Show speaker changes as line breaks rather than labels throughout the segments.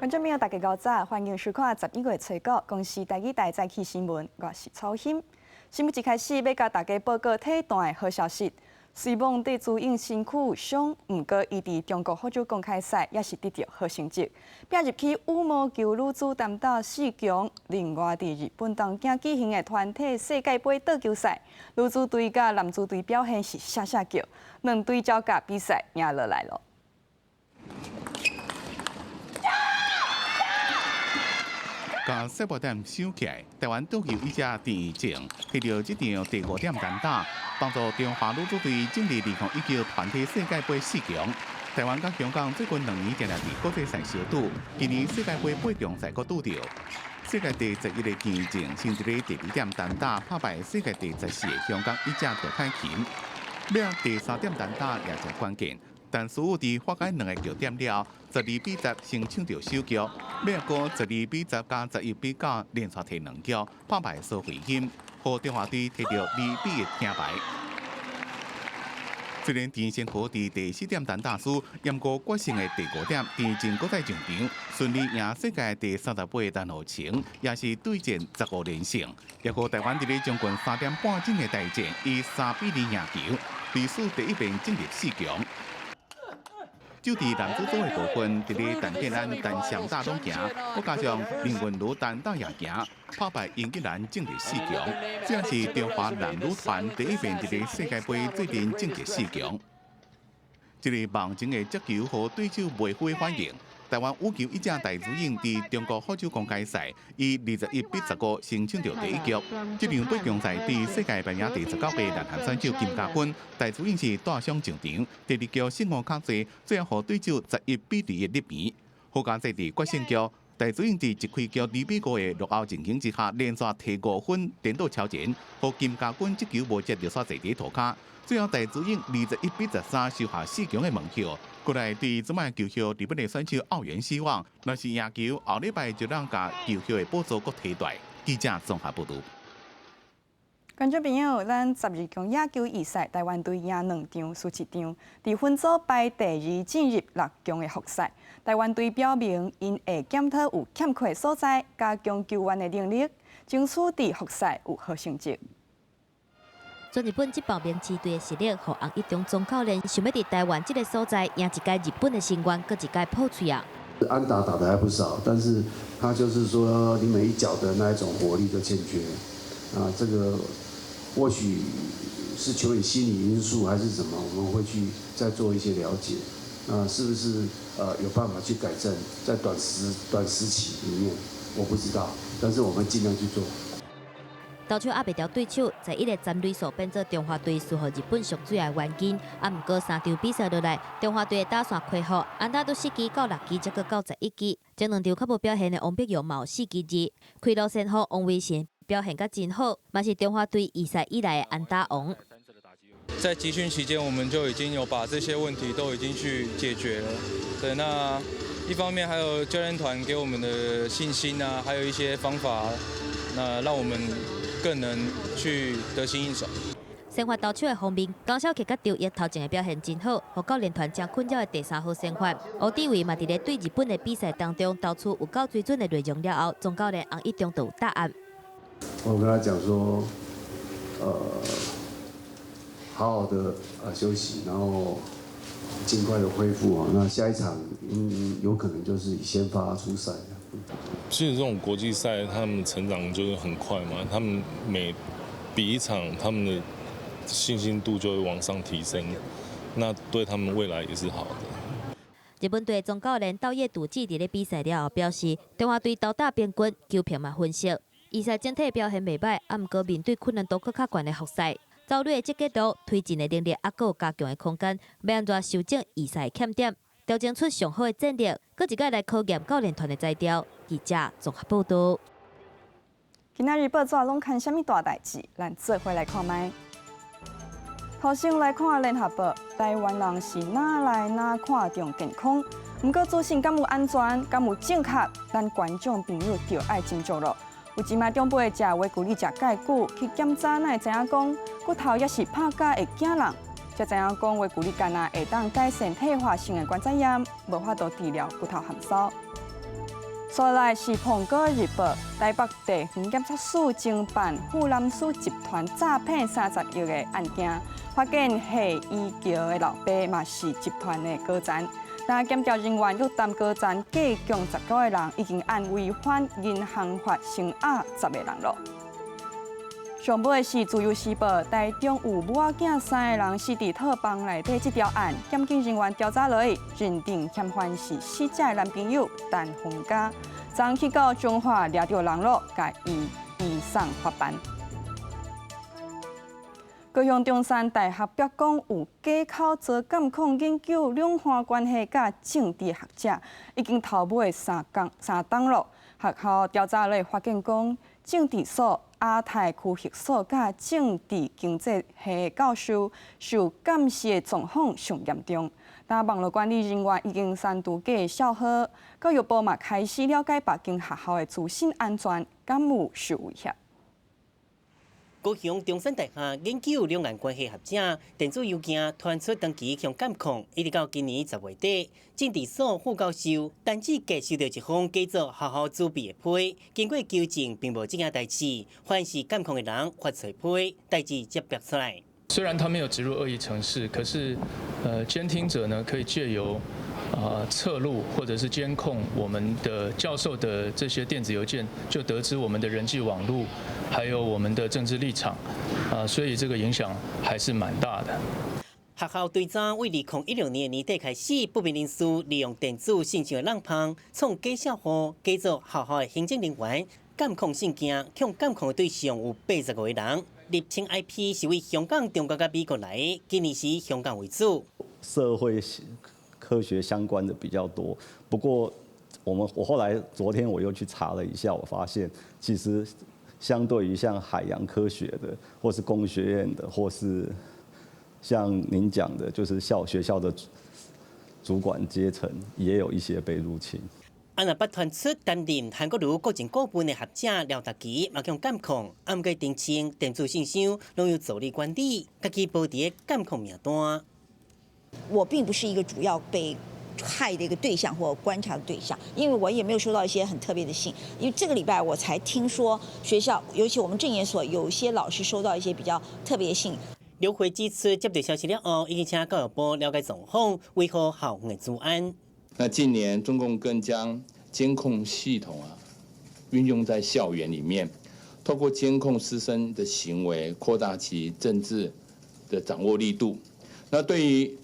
觀眾朋友，大家午早，歡迎收看11月初九公視台語台早起新聞，我是曹欣。新聞一開始欲共大家報告體壇的好消息。雖罔戴資穎身軀有傷，毋過伊佇中國福州公開賽也是得著好成績，拼入去羽毛球女子單打四強。另外，佇日本東京舉行的團體世界盃桌球賽，女子隊佮男子隊表現是聲聲叫，兩隊焦甲比賽贏落來囉。
共世博點收起來，台灣桌球一姐鄭怡靜摕著這場第五點單打，幫助中華女子隊進入2019團體世界盃四強。台灣佮香港最近兩年定定佇國際賽相拄，今年世界盃八強賽閣拄著。世界第11個鄭怡靜先佇咧第二點單打拍敗世界第14个香港一姐杜凱琹，尾仔第三點單打也誠關鍵。但師傅佇化解兩个局點了，12比10先搶著首局，尾仔閣12比10佮11比9連續提兩局，拍敗蘇慧音，予中華隊摕著2比1聽牌。雖然陳星豪佇第四點單打輸，毋過決勝的第五點，鄭怡靜閣再上場，順利贏世界第38个陳浩晴，也是對戰15連勝。也予台灣佇咧將近3點半鐘的大戰，以3比2贏球，歷史第一遍進入四強。就佇男子組的部分，佇咧陳建安單雙打攏贏，閣加上林昀儒單打也贏，拍敗英格蘭進入四強。這也是中華男女團第一遍佇咧世界盃對陣晉級四強。這个網前的接球予對手袂赴的反應。台灣羽球一姐戴資穎佇中國福州公開賽以21比15先搶著第一局。這場八強賽對世界排名第19个南韓選手金家軍，戴資穎是帶傷上場，第二局失誤較濟，最後予對手11比21入邊。好佳哉佇決勝局，戴資穎佇一開局2比5的落後情形之下，連續提5分顛倒超前，予金家軍這球無接著煞坐佇塗跤。最後戴資穎21比13收下四強的門票。過來對這擺球後日本的選手奧原希望，若是贏球，後禮拜就通共球后的寶座閣提蹛。記者綜合報導。
觀眾朋友，咱12強野球預賽，台灣隊贏兩場，輸一場，佇分組排第二進入六強的複賽。台灣隊表明，𪜶會檢討有欠缺的所在，加強球員的能力，爭取佇複賽有好成績。
全日本職棒明治隊的實力，予洪一中總教練想欲佇台灣這个所在贏一屆日本的深淵，閣一屆破喙仔。
安打打得還不少，但是他就是說你每一腳的那一種火力都欠缺，啊，這個或許是球員心理因素還是什麼，我們會去再做一些了解，啊，是不是有辦法去改正，在短時期裡面，我不知道，但是我們盡量去做。
投手壓袂牢對手，11个殘壘數變做中華隊輸予日本上主要的原因。啊，毋過三場比賽落來，中華隊的打線恢復，安打對四支到六支，才閣到11支。前兩場較無表現的王柏融嘛有4支二，開路先鋒王威晨表現甲真好，嘛是中華隊預賽以來的安打王。
在集訓期間，我們就已經有把這些問題都已經去解決了。對，那一方面還有教練團給我們的信心啊，還有一些方法，那讓我們更能去得心應手。
先發投手的方面，江小克佮張奕頭前的表現真好，予教練團誠困擾的第三號先發吳志偉嘛，佇咧對日本的比賽當中投出有夠水準的內容了後，總教練洪一中就有答案。
我跟他講說，好好的休息，然後盡快的恢復啊。那下一場有可能就是以先發出賽。
其實這種國際賽，他們成長就是很快嘛。他們每比一場，他們的信心度就會往上提升，那對他們未來也是好的。
日本隊總教練稻葉篤紀佇咧比賽了後表示，中華隊投打平均，球評嘛分析，預賽整體表現袂䆀，啊，毋過面對困難度閣較懸的複賽，走壘的積極度、推進的能力，猶閣有加強的空間，欲按怎修正預賽欠點，調整出上好的戰略，閣一擺來考驗教練團的才調。記者綜合報導。
今仔日報紙攏刊啥物大代誌？咱做伙來看覓。頭先來看聯合報，台灣人是愈來愈看重健康，毋過資訊敢有安全，敢有正確，咱觀眾朋友就愛斟酌囉。有一擺長輩食維骨力食蓋久，去檢查哪會知影講骨頭猶是拍甲會驚人，才知影講維骨力干焦會當改善退化性的關節炎，無法度治療骨頭含羞。再來是《蘋果日報》，台北地方檢察署偵辦富南書集團詐騙30億的案件，發現謝以橋的老爸嘛是集團的高層。但檢調人員約談高層計共19個人，已經按違反銀行法聲押10個人囉。上尾是《自由時報》，台中有母仔囝三个人死佇套房內底這條案，檢警人員調查落去，認定嫌犯是死者的男朋友陳宏嘉，昨去到彰化掠著人囉，共伊移送法辦。高雄中山大學白宮有假口做監控研究兩岸關係佮政治學者，已經頭尾3工3冬囉。學校調查咧發現講，政治所、亞太區域所佮政治經濟系教授受監視的狀況上嚴重。但網路管理人員已經刪除假校號，教育部嘛開始了解別間學校的資訊安全敢有受威脅。
高雄中山大學研究兩岸關係學者電子郵件傳出長期予監控，一直到今年10月底，政治所副教授陳志杰收到一封假做學校主筆的批，經過求證，並無這件代誌，凡是監控的人發出批，代誌才爆出來。
雖然他沒有植入惡意程式，可是，監聽者呢可以借由側錄或者是監控我們的教授的這些電子郵件，就得知我們的人際網路，還有我們的政治立場，啊，所以這個影響還是蠻大的。
學校對早為2016年年底開始，不明人士利用電子信箱的漏縫，創假賬號，假做學校的行政人員，監控信件，予監控的對象有85個人。入侵 IP 是為香港、中國佮美國來，今年是香港為主。
社會科學相關的比較多，不過我後來昨天我又去查了一下，我發現其實相對於像海洋科學的，或是工學院的，或是像您講的，就是學校的主管階層，也有一些被入侵。
啊，若捌傳出擔任韓國瑜國情顧問的學者廖達基，嘛予監控，啊，毋過澄清電子信箱攏由助理管理，家己無佇監控名單。
我並不是一個主要被害的一個對象或觀察的對象，因為我也沒有收到一些很特別的信。因為這個禮拜我才聽說學校，尤其我們政研所有些老師收到一些比較特別的信。
劉慧指出，接到消息了後，已經請教育部了解狀況，維護校園的資安。
那近年中共更將監控系統啊運用在校園裡面，透過監控師生的行為，擴大其政治的掌握力度。那對於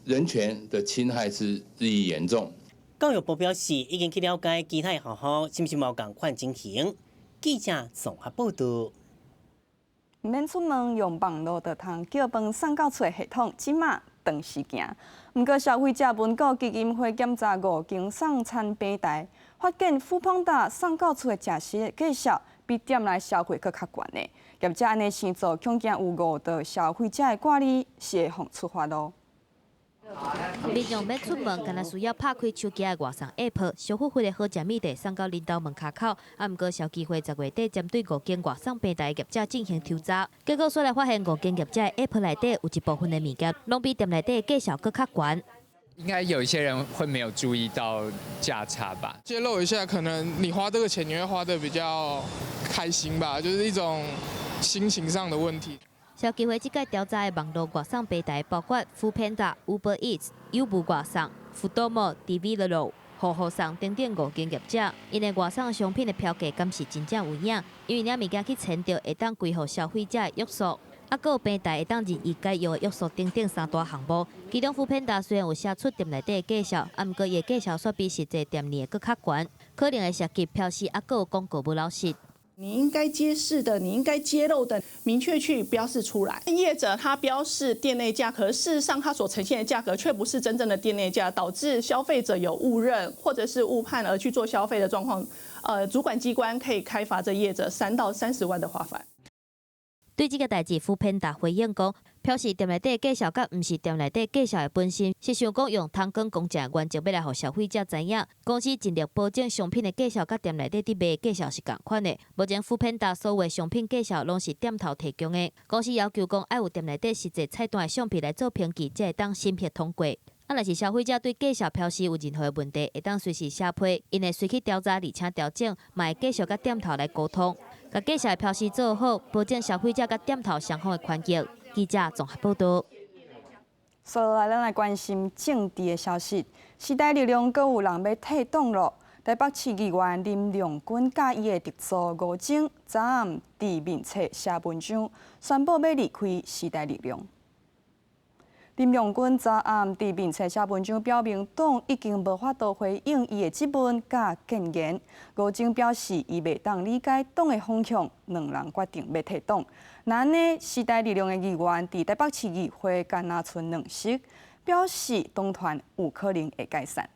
人權的侵害是日益嚴重。
教育部表示，已經去了解其他學校是毋是有仝款情形。記者綜合報道。
毋免出門，用網路就通叫飯送到厝的系統，這馬長時間。毋過消費者文教基金會檢查五間送餐平台，發現 foodpanda 送到厝的食食價數比店內消費閣較懸呢。業者按呢生做，恐驚有誤導消費者的掛慮，是會予處罰囉。
民眾欲出門，敢若需要拍開手機的外送 App，燒呼呼的好食物地送到恁兜門跤口。啊，毋過消基會10月底針對五間外送平台業者進行抽查，結果煞來發現五間業者的 App 內底有一部分的物件，攏比店內底價數閣較懸。
應該有一些人會沒有注意到價差吧？
揭露一下，可能你花這個錢，你會花得比較開心吧，就是一種心情上的問題。
消基會這屆調查的網路外送平台包括 Foodpanda、Uber Eats、有無外送、Foodomo、Deliveroo、戶戶送等等五間業者，𪜶的外送商品的標價敢是真正有影？因為領物件去簽著會當規予消費者的約束，啊，閣有平台會當任意改用的約束等等三大項目。其中 Foodpanda 雖然有寫出店內底的價數，啊，毋過伊的價數煞比實際店內的閣較懸，可能會涉及標示，啊，閣有廣告無老實。
你應該揭示的，你應該揭露的，明確去標示出來。業者他標示店內價，可事實上他所呈現的價格卻不是真正的店內價，導致消費者有誤認或者是誤判而去做消費的狀況。主管機關可以開罰這業者3到30萬的罰款。
對這個代誌，foodpanda 回應講，標示店內底價數佮毋是店內底價數的本身，是想講用通光公正原則欲來予消費者知影，公司盡力保證商品的價數佮店內底佇賣價數是仝款的。目前 foodpanda 所有的商品價數攏是店頭提供的，公司要求講愛有店內底實際菜單的相片來做憑據，才會當審核通過。啊，若是消費者對價數標示有任何的問題，會當隨時寫批，𪜶會隨去調查，而且調整，嘛會繼續佮店頭來溝通，共價數的標示做好，保證消費者佮店頭雙方的權益。記者綜合報道。
所以來，咱來關心政治的消息。時代力量閣有人欲退黨囉。台北市議員林亮君佮伊的特助吳崢，昨暗佇面冊寫文章，宣布欲離開時代力量。林亮君昨暗佇面冊寫文章，表明黨已經無法度回應伊的質問佮建言。吳崢表示，伊袂當理解黨的方向，兩人決定欲退黨。那按呢，時代力量的議員佇台北市議會干焦賰兩席，表示黨團有可能會解散。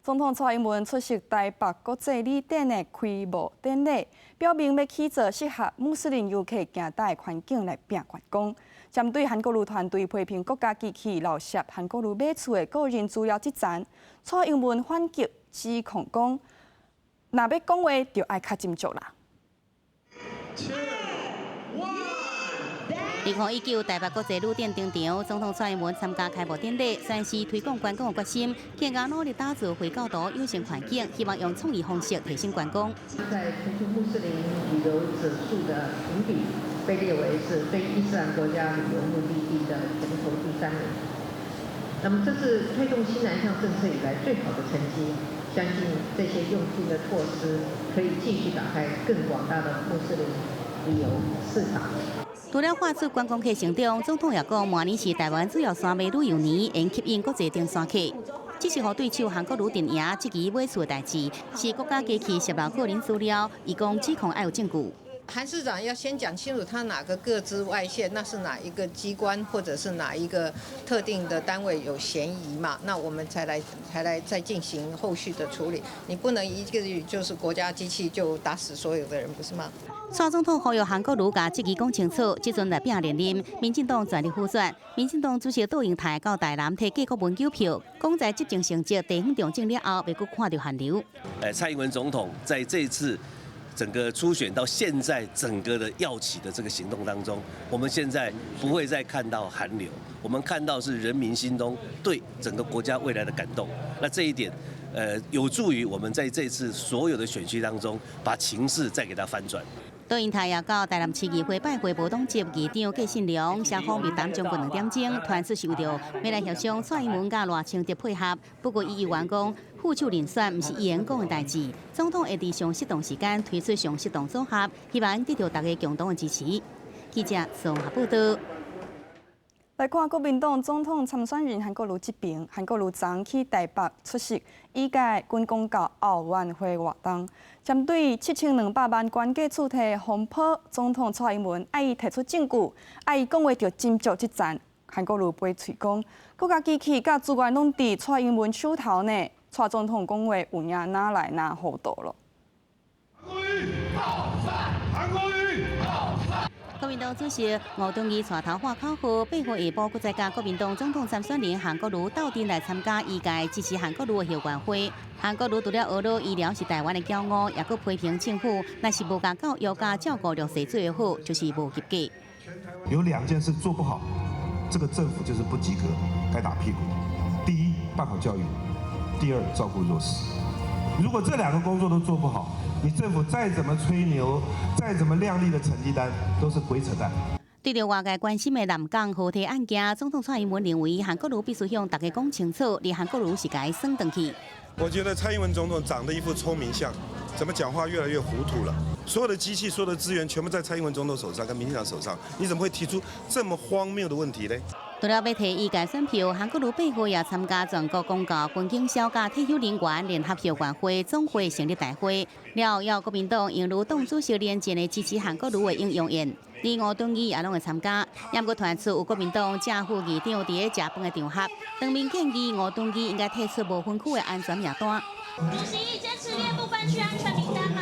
總統蔡英文出席台北國際旅展的開幕典禮，表明欲起造適合穆斯林遊客行台的環境來拚觀光。針對韓國瑜團隊批評國家機器漏洩韓國瑜買厝的個人資料這層，蔡英文反擊指控講，若欲講話就愛較斟酌啦。
2019台北國際旅展登場，總統蔡英文參加開幕典禮，宣示推廣觀光的決心，更加努力打造回教徒友善環境，希望用創意方式提升觀光。
在全球穆斯林旅遊指數的評比，被列為是非伊斯蘭國家旅遊目的地的全球第三名。那麼這是推動新南向政策以來最好的成績，相信這些用心的措施可以繼續打開更廣大的穆斯林旅遊市場。
除了喊出觀光客成長，總統也講，明年是台灣主要山脈旅遊年，會吸引國際登山客。這是予對手韓國瑜陣營質疑買厝的代誌，是國家機器洩露個人資料，伊講指控愛有證據。
韓市長要先講清楚，他哪個個資外洩，那是哪一個機關或者是哪一個特定的單位有嫌疑嘛？那我們才來再進行後續的處理。你不能一個就是國家機器就打死所有的人，不是嗎？
蔡總統呼籲韓國瑜共質疑講清楚，這陣來拚連任，民進黨全力輔選。民進黨主席杜英台到台南提建國文求票，講在執政成績地方重整了後，袂閣看著韓流。
蔡英文總統在這次整個初選到現在整個的躍起的這個行動當中，我們現在不會再看到韓流，我們看到是人民心中對整個國家未來的感動。那這一點，有助於我們在這次所有的選區當中，把情勢再給它翻轉。
杜英台也到台南市議會拜會無黨籍議長郭信良，雙方密談將近2點鐘，傳出是為著欲來協商蔡英文佮賴清德配合。不過伊議員講，副手人選毋是伊會講的代誌，總統會佇上適當時間推出上適當組合，希望得到大家共同的支持。記者綜合報道。
來看國民黨總統參選人韓國瑜這邊，韓國瑜昨昏去台北出席醫界軍公教後援會活動，針對7200萬官價厝地風波，總統蔡英文愛伊提出證據，愛伊講話著斟酌這層。韓國瑜回喙講，國家機器佮資源攏佇蔡英文手頭呢。蔡總統講話有影哪來哪糊塗囉。
韓國瑜，
國民黨主席吳敦義帶頭喊口號，8號下晡，閣再佮國民黨總統參選人韓國瑜鬥陣來參加醫界支持韓國瑜的後援會。韓國瑜除了呵咾醫療是台灣的驕傲，也閣批評政府若是無共教育佮照顧弱勢做得好，就是無及格。
有兩件事做不好，這個政府就是不及格，該打屁股。第一，辦好教育；第二，照顧弱勢。如果這兩個工作都做不好，你政府再怎麼吹牛，再怎麼亮麗的成績單，都是鬼扯淡。
對著外界關心的南港豪宅案件，總統蔡英文認為韓國瑜必須向大家講清楚，而韓國瑜是共伊耍轉去。
我覺得蔡英文總統長得一副聰明相，怎麼講話越來越糊塗了？所有的機器、所有的資源全部在蔡英文總統手上，跟民進黨手上，你怎麼會提出這麼荒謬的問題呢？
除了欲提醫界選票，韓國瑜8號也參加全國公教軍警消佮退休人員聯合後援會總會成立大會，了後邀國民黨榮譽黨主席連戰的支持韓國瑜的英雄宴，連吳敦義也攏會參加。毋過傳出有國民黨正副議長佇咧食飯的場合，當面建議吳敦義應該退出無分區的安全名單。
主席堅持列不分區安全名單嗎？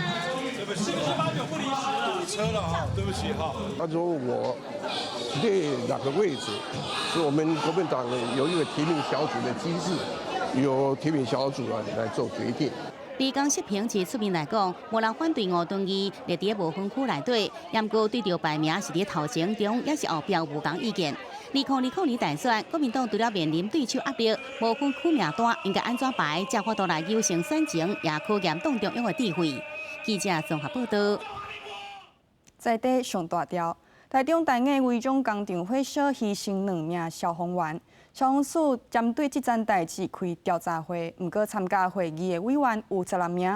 是不是八九不離十了？堵車了哈，對不起哈。
他說我列哪個位置，是我們國民黨有一個提名小組的機制，由提名小組啊來做決定。
李江世平是出面來講，無人反對吳敦義列佇無分區內底，毋過對著排名是佇頭前，中抑是後壁無仝意見。2020年大選，國民黨除了面臨對手壓力，無分區名單應該按怎排，才有法度來優勝選情，也考驗黨中央的智慧。記者綜合報道。
在地上大條，台中大雅違章工廠火燒，犧牲兩名消防員。消防署針對這樁代誌開調查會，毋過參加會議的委員有16名，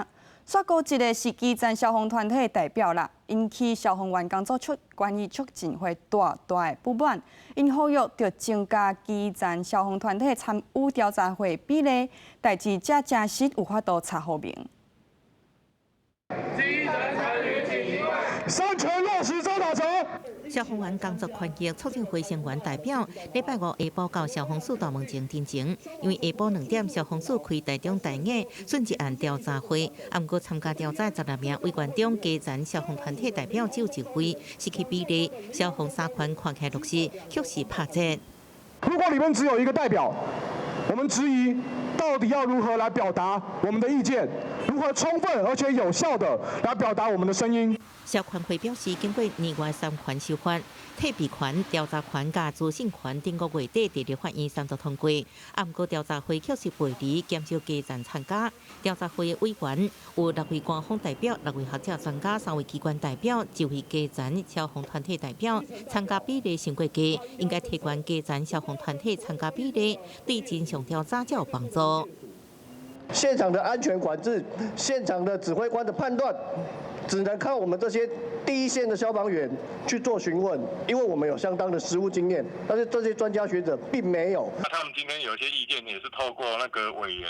煞閣一个是基層消防團體的代表啦，引起消防員工作出關係促進會大大的不滿，𪜶呼籲著增加基層消防團體參與調查會比例，代誌才真實有法度查予明。
三權落實周大成。
消防員工作權益促進會成員代表，禮拜五下晡到消防署大門前陳情，因為下晡2點消防署開台中大雅汛一案調查會，毋過參加調查16名委員中，基層消防團體代表只有一位，失去比例，消防三權看起來落實，卻是拍折。
如果裡面只有一個代表，我們質疑到底要如何來表達我們的意見，如何充分而且有效的來表達我們的聲音。
消權會表示，經過年外三權修法，退避權、調查權佮資訊權頂個月底佇立法院三讀通過。毋過調查會卻是背離減少基層參加。調查會的委員有6位官方代表、6位學者專家、3位機關代表、1位基層消防團體代表，參加比例傷過低，應該提懸基層消防團體參加比例，對真相調查才有幫助。
現場的安全管制，現場的指揮官的判斷，只能靠我們這些第一線的消防員去做詢問，因為我們有相當的實務經驗，但是這些專家學者並沒有。
那他們今天有些意見也是透過那個委員，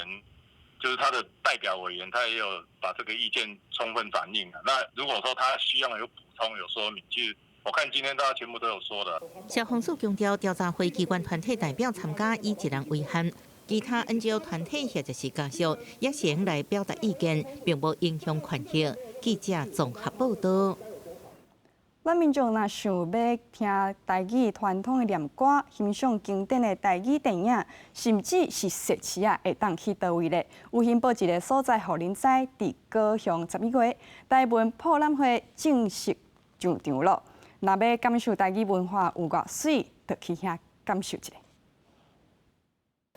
就是他的代表委員，他也有把這個意見充分反映。那如果說他需要有補充、有說明，其實我看今天大家全部都有說的。
消防署強調，調查會機關團體代表參加以一人為限。其他 NGO 團體或者是家屬也先來表達意見，並無影響權益。記者綜合報道。
咱民眾若想欲聽台語傳統的念歌，欣賞經典的台語電影，甚至是說詞仔，會當去佗位咧？有先報一个所在，予恁知，佇高雄11月台文博覽會正式上場囉。若欲感受台語文化有偌媠，就去遐感受一下。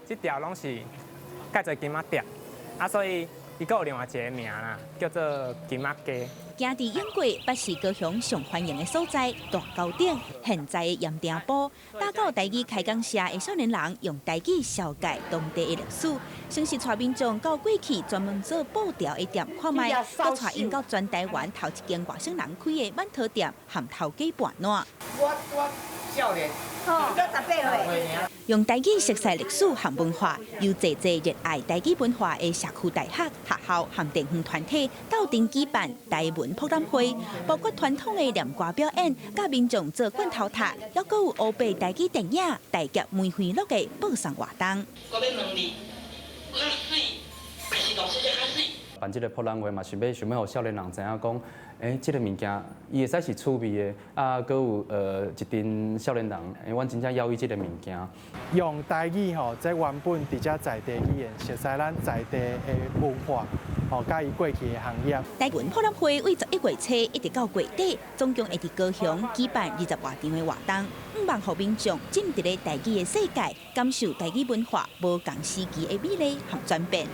這條攏是蓋做金仔店，啊，所以伊閣有另外一个名啦，叫做金仔街。
行佇永過，捌是高雄上歡迎的所在，大溝頂現在的鹽埕埔，打到台語開講社的少年人用台語紹介當地的歷史，先是帶民眾到過去專門做布條的店看覓，閣帶𪜶到全台灣頭一間外省人開的饅頭店和頭家盤撋。
我少年，哦，18歲。
用台語熟悉歷史和文化，由濟濟熱愛台語文化的社區大學、學校和地方團體鬥陣舉辦台文博覽會，包括傳統的念歌表演，佮民眾做罐頭塔，猶閣有烏白台語電影、大俠梅花鹿的播送活動。
我欲問你，較媠，還是老師較媠？
辦這个博覽會嘛，是欲想欲予少年人知影講，這个物件伊會使是趣味的，啊，閣有一陣少年人，阮真正枵伊這个物件。
用台語吼，這原本佇遮在地語言，熟悉咱在地的文化，吼，佮伊過去的行業。
台文博覽會對11月初一直到月底，總共會佇高雄舉辦20外場的活動，向望予民眾進入佇台語的世界，感受台語文化無仝時期的美麗和轉變。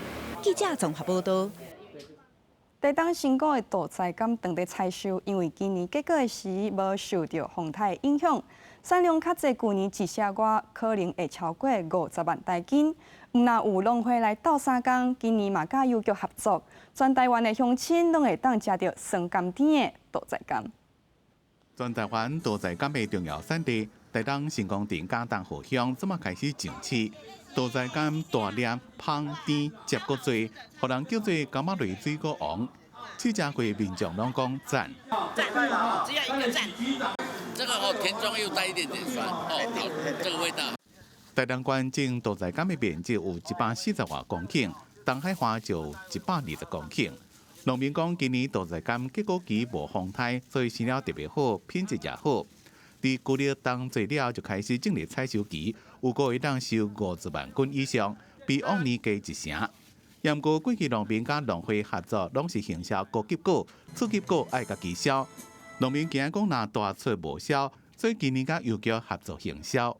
記者綜合報道。
台東新港的杜在柑當地採收，因為今年結果的時無受著風颱影響，產量較濟，舊年一石外可能會超過50萬台斤。毋但有農會來鬥相共，今年嘛佮郵局合作，全台灣的鄉親攏會當食著酸甘甜的杜在柑。
全台灣杜在柑的重要產地，台東新光鎮佮東河鄉，這馬開始上市。杜在柑大粒、芳、甜、汁閣濟，予人叫做柑仔類水果王。試食過民眾攏講讚。
讚，只要一個讚。這個哦，甜中又帶一點點酸，哦，這個味道。
台東縣種杜在柑的面積有140外公頃，東海岸就120公頃。農民講，今年杜在柑結果期無風颱，所以生了特別好，品質也好。佇舊曆冬至了就開始進入採收期，有個會當收50萬斤以上，比往年加一成。毋過過去農民佮農會合作，攏是行銷高級果，次級果愛家己銷。農民驚講若大出無銷，所以今年佮郵局合作行銷。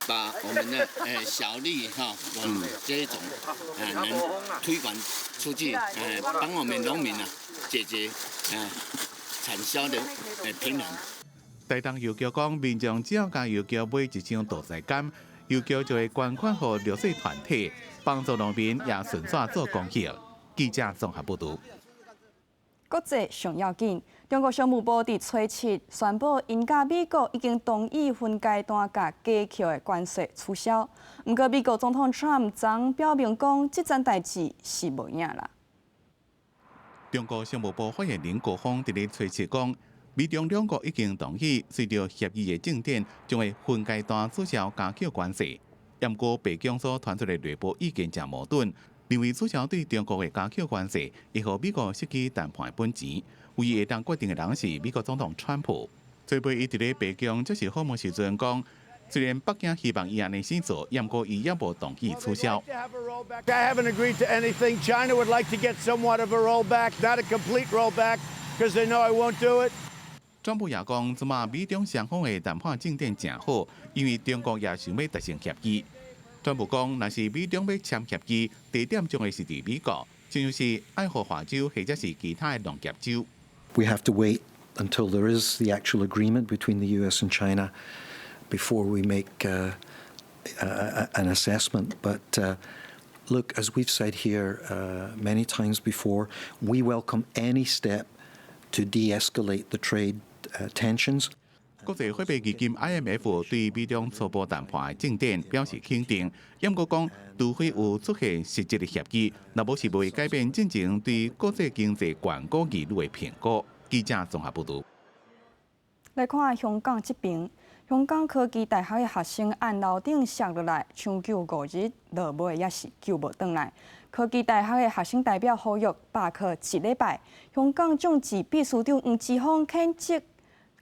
把我們的小粒哈，這一種能推廣出去，幫我們農民啊解決產銷的平衡。
台東郵局講，民眾只要共郵局買一張多謝柑，郵局就會捐款予弱勢團體，幫助農民也順紲做公益。記者綜合報導。
國際上要緊，中國商務部佇初七宣布，𪜶佮美國已經同意分階段共家口的關稅取消。毋過美國總統川普昨表明講，這層代誌是無影啦。
中國商務部發言人高峰佇咧初七講，美中兩國已經同意，隨著協議的進展，將會分階段取消加口關稅。毋過白宮所傳出的內部意見誠矛盾，認為取消對中國的加口關稅，會予美國失去談判的本錢。唯一會當決定的人是美國總統川普。最尾伊佇咧白宮接受訪問時陣講，雖然北京希望伊按呢先做，毋過伊猶無同意取消。
I haven't agreed to anything. China would like to get somewhat of a rollback, not a complete rollback, because they know I won't do it.
川普也講，這馬美中雙方的談判進展誠好，因為中國也想欲達成協議。川普講，若是美中欲簽協議，地點將會是佇美國，親像是愛荷華州或者是其他的農業州。
We have to wait until there is the actual agreement between the U.S. and China before we make an assessment. But look, as we've said here many times before, we welcome any step to de-escalate the trade tensions.
國際貨幣基金 IMF 對美中初步談判的進展表示肯定，毋過講，除非有出現實質的協議，若無是袂改變進前對國際經濟懸高疑慮的評估。記者綜合報導。
來看香港這邊，香港科技大學的學生按樓頂摔落來，搶救5日，落尾猶是救無轉來。科技大學的學生代表呼籲罷課一禮拜。香港眾志秘書長黃之鋒譴責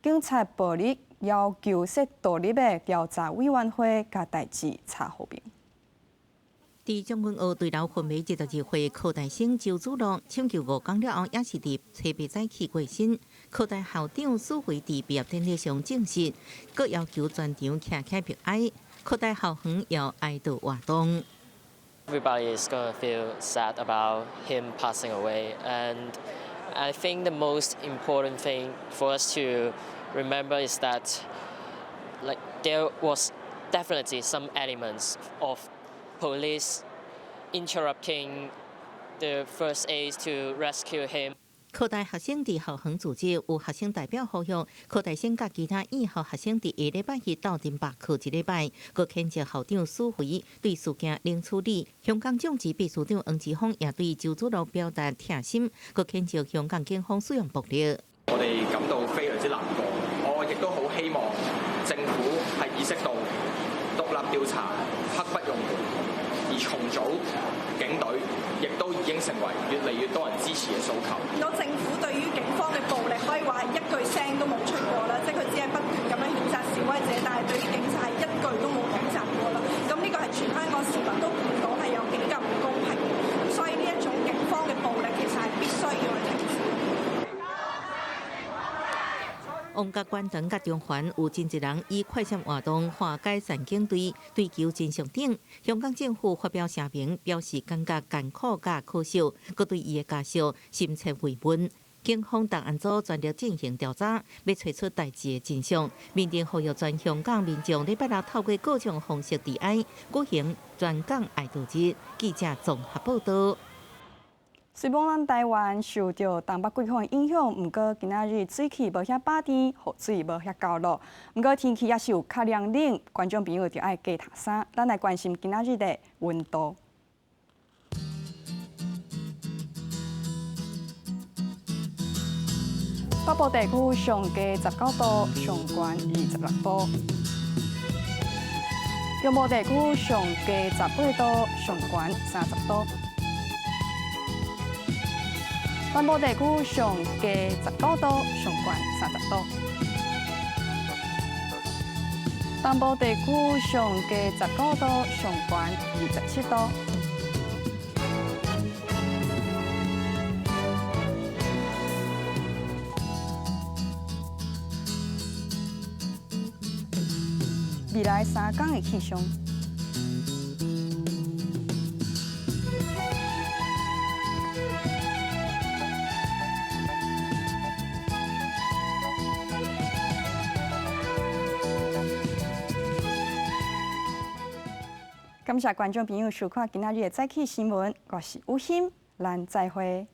警察暴力，要求設獨立的調查委員會，共代誌查予明。
佇將軍澳墜樓昏迷22歲科大生周梓樂搶救5工了後，猶是佇初八早起過身。科大校長蘇暉佇畢業典禮上證實，閣要求全場徛起默哀。科大校園也哀悼活動。
Everybody is gonna feel sad about him passing away, and I think the most important thing for us to remember is that, like, there was definitely some elements of police interrupting the first aid to rescue him.
科大學生佇校園組織有學生代表呼籲，科大生佮其他院校學生佇下禮拜一鬥陣罷課一禮拜，閣譴責校長蘇暉對事件冷處理。香港眾志秘書長黃之鋒也對周梓樂表達痛心，閣譴責香港警方使用暴力。
我哋感到非常之難過，我亦都好希望政府係意識到獨立調查刻不容緩，而重組警隊亦都已經成為越嚟越多人支持嘅訴求。
見到政府對於警方嘅暴力可以話係一句聲都冇出過啦，即係佢只係不斷咁樣譴責示威者，但係對於警察係一句都冇譴責過啦。咁呢個係全香港市民都見到係有幾咁唔公平嘅，咁所以呢一種警方嘅暴力其實係必須要去停止。
旺角觀塘佮中環有真濟人以快閃活動化解山警隊追求真相等。香港政府發表聲明，表示感覺艱苦佮可惜，閣對伊的家屬深切慰問。警方重案組全力進行調查，欲揣出代誌的真相。民陣呼籲全香港民眾禮拜六透過各種方式致哀，舉行全港哀悼日。記者綜合報導。
雖罔咱台灣受著東北季風影響，毋過今仔日水氣無遐飽甜，雨水無遐厚落。毋過天氣猶是有較涼冷，觀眾朋友著愛加沓衫。咱來關心今仔日的溫度。北部地區上低19度，上懸26度；中部地區上低18度，上懸30度。南部地區上低19度，上懸30度；東部地區上低19度，上懸27度。未來三工的氣象。感謝觀眾朋友收看今仔日的早起新聞，我是雨欣，咱再會。